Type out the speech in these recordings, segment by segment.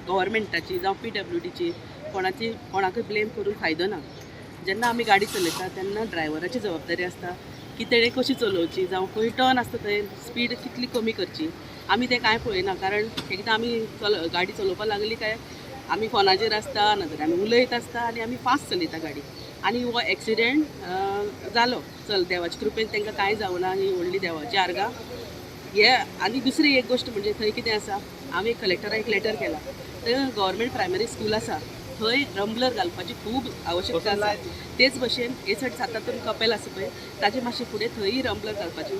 गव्हर्मेंटाची जावं पीडब्ल्यूडीची कोणाची कोणाकूय ब्लेम करून फायदो ना. जेन्ना आमी गाडी चलयता तेन्ना ड्रायव्हराची जबाबदारी आसता की तेणें कशी चलोवची, जावं खंय टर्न आसता थंय स्पीड कितली कमी करची. आमी तें कांय पळयना, कारण एकदां आमी गाडी चलोवपाक लागली काय आमी फोनाचेर आसता, नाजाल्यार आमी उलयत आसता आनी आमी फास्ट चलयता गाडी आनी हो एक्सिडेंट जालो. चल, देवाचे कृपेन तांकां कांय जावना ही व्हडली देवाची आर्गां हे. आनी दुसरी एक गोश्ट म्हणजे थंय कितें आसा, आमी कलेक्टराक एक लेटर केला. थंय गव्हर्मेंट प्रायमरी स्कूल आसा, थंय रंबलर घालपाची खूब आवश्यकता आसा. तेच भशेन हे सायड सातातून कपेल आसा पळय, ताजे मातशें फुडें थंय रंबलर घालपाची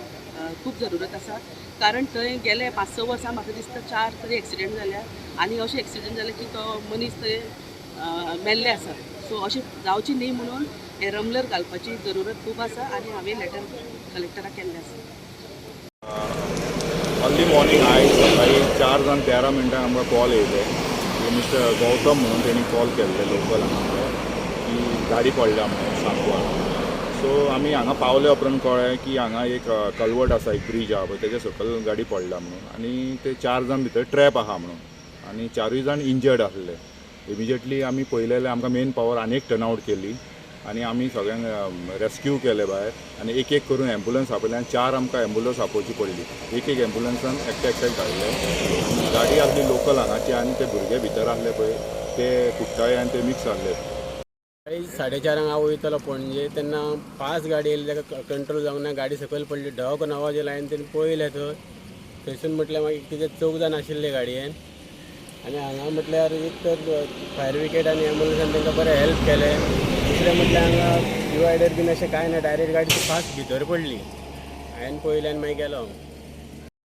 खूब जरुरत आसा, कारण थंय गेले 5-6 वर्सां म्हाका दिसता 4 तरी एक्सिडेंट जाल्या आनी अशें एक्सिडेंट जाले की तो मनीस थंय मेल्ले आसा. सो अशें जावचें न्ही म्हणून हे रंबलर घालपाची जरुरत खूब आसा आनी हांवें लेटर कलेक्टराक केल्लें आसा. अर्ली मॉर्निंग आयज सकाळी 4 जावन 13 मिनटांक आमकां कॉल येयले की मिस्टर गौतम म्हणून तेणी कॉल केल्ले लोकल हांगा की गाडी पडल्या म्हणून सांगवार. सो आमी हांगा पावले उपरांत कळ्ळें की हांगा एक कलवट आसा, एक ब्रीज आहा पळय, तेज्या सकयल गाडी पडल्या म्हणून आनी ते 4 जाण भितर ट्रॅप आहा म्हणून आनी 4 जाण इंजर्ड आसले. इमिजिएटली आमी पळयलें जाल्यार आमकां मेन पावर आनी एक टर्न आवट केली आनी आमी सगळ्यांक रेस्क्यू केले भायर आनी एक एक करून एम्बुलन्स आपयले आनी 4 आमकां एम्बुलन्स आपोवची पडली. एक एक एम्बुलन्सान एकट्या एकट्याक धाडले आनी गाडी आसली लोकल हांगाची आनी ते भुरगे भितर आसले पळय ते कुट्टाळे आनी ते मिक्स आसले. सकाळी 4:30 हांव वयतालो पणजे तेन्ना फास्ट गाडी येयली, ताका कंट्रोल जावंक ना, गाडी सकयल पडली, ढग आवाज येयलो. हांवें तेणी पळयलें थंय, थंयसून म्हटल्यार मागीर कितें 4 जाण आशिल्ले गाडयेन आनी हांगा म्हटल्यार एक तर फायर ब्रिगेड आनी एम्बुलन्सान तांकां बरें हेल्प केलें. दुसरें म्हटल्यार हांगा डिवायडर बीन अशें कांय ना, डायरेक्ट गाडी फास्ट भितर पडली. हांवें पळयलें आनी मागीर गेलो.